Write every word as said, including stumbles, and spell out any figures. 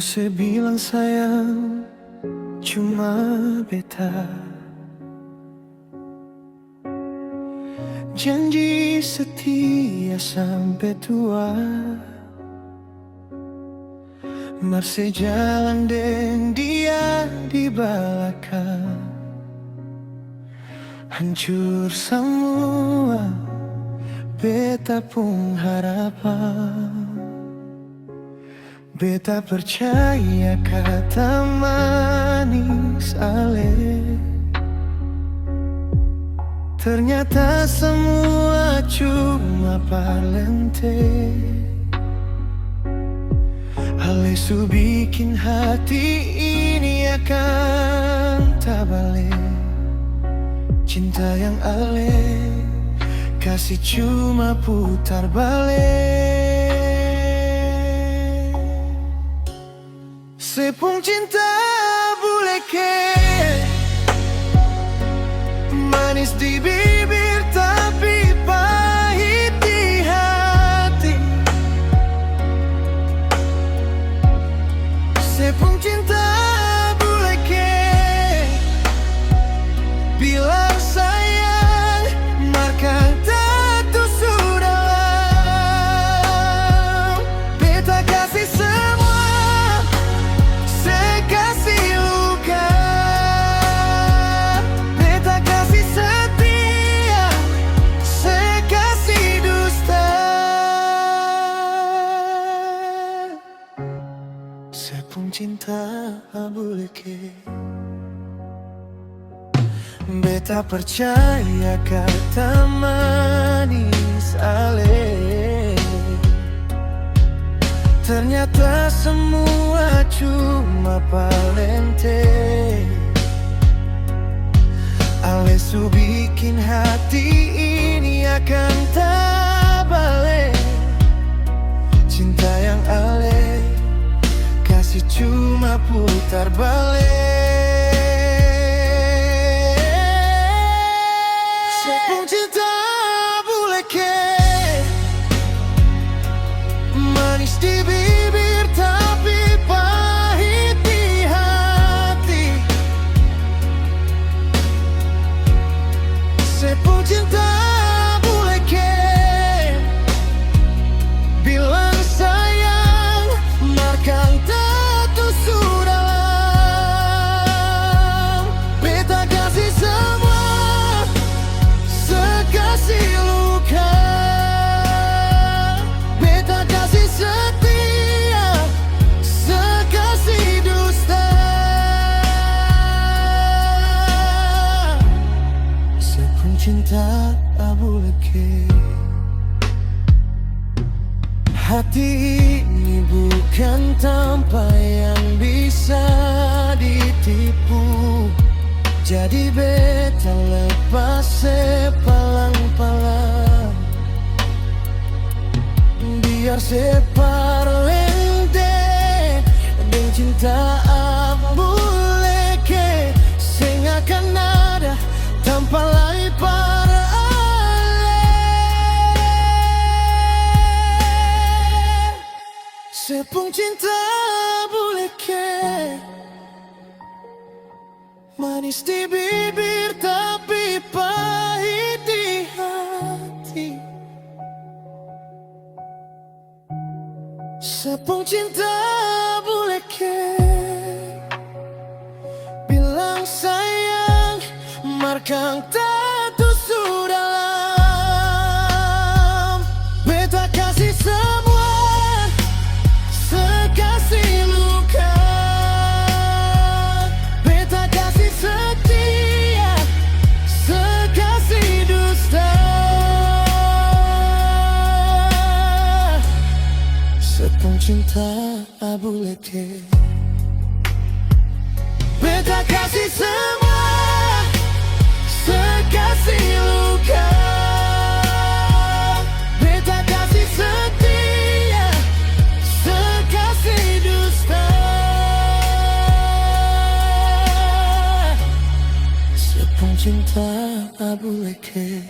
Se bilang sayang cuma beta. Janji setia sampe tua. Mar se jalan deng dia di balakang. Hancur samua beta pung harapan. Beta percaya kata manis ale, ternyata samua cuma parlente. Ale su bikin hati ini akang tabale. Cinta yang ale kasi cuma putar bale. Se pung cinta bule ke, manis di bibir tapi pahit di hati. Se pung cinta bule ke, bilang sayang, mar kang tatu su dalam. Beta kasi samua, se kasi luka. Beta kasi setia, se kasi dusta. Se pung cinta bule ke. Beta percaya kata manis ale, ternyata samua cuma parlente. Ale su bikin hati ini akang tabale. Cinta yang ale kasi cuma putar bale. Se pung cinta bule ke, manis di bibir tapi pahit di hati. Se pung cinta bule ke, bilang sayang, mar kang tatu su dalam. Beta kasi samua, se kasi luka. Beta kasi setia, se kasi dusta. Se pung cinta bule ke. Hati ini bukan tampa yang bisa ditipu. Jadi beta lepas se palang-palang. Biar se parlente deng cinta bule ke, seng akan ada tampa lai par ale. Se pung cinta bule ke, manis di bibir tapi pahit di hati. Se pung cinta bule ke, bilang sayang, mar kang tatu su dalam. Beta kasi samua, se kasi luka. Beta kasi setia, se kasi dusta. Se pung cinta bule ke. Beta kasi samua, se kasi luka. Beta kasi setia, se kasi dusta. Se pung cinta bule ke.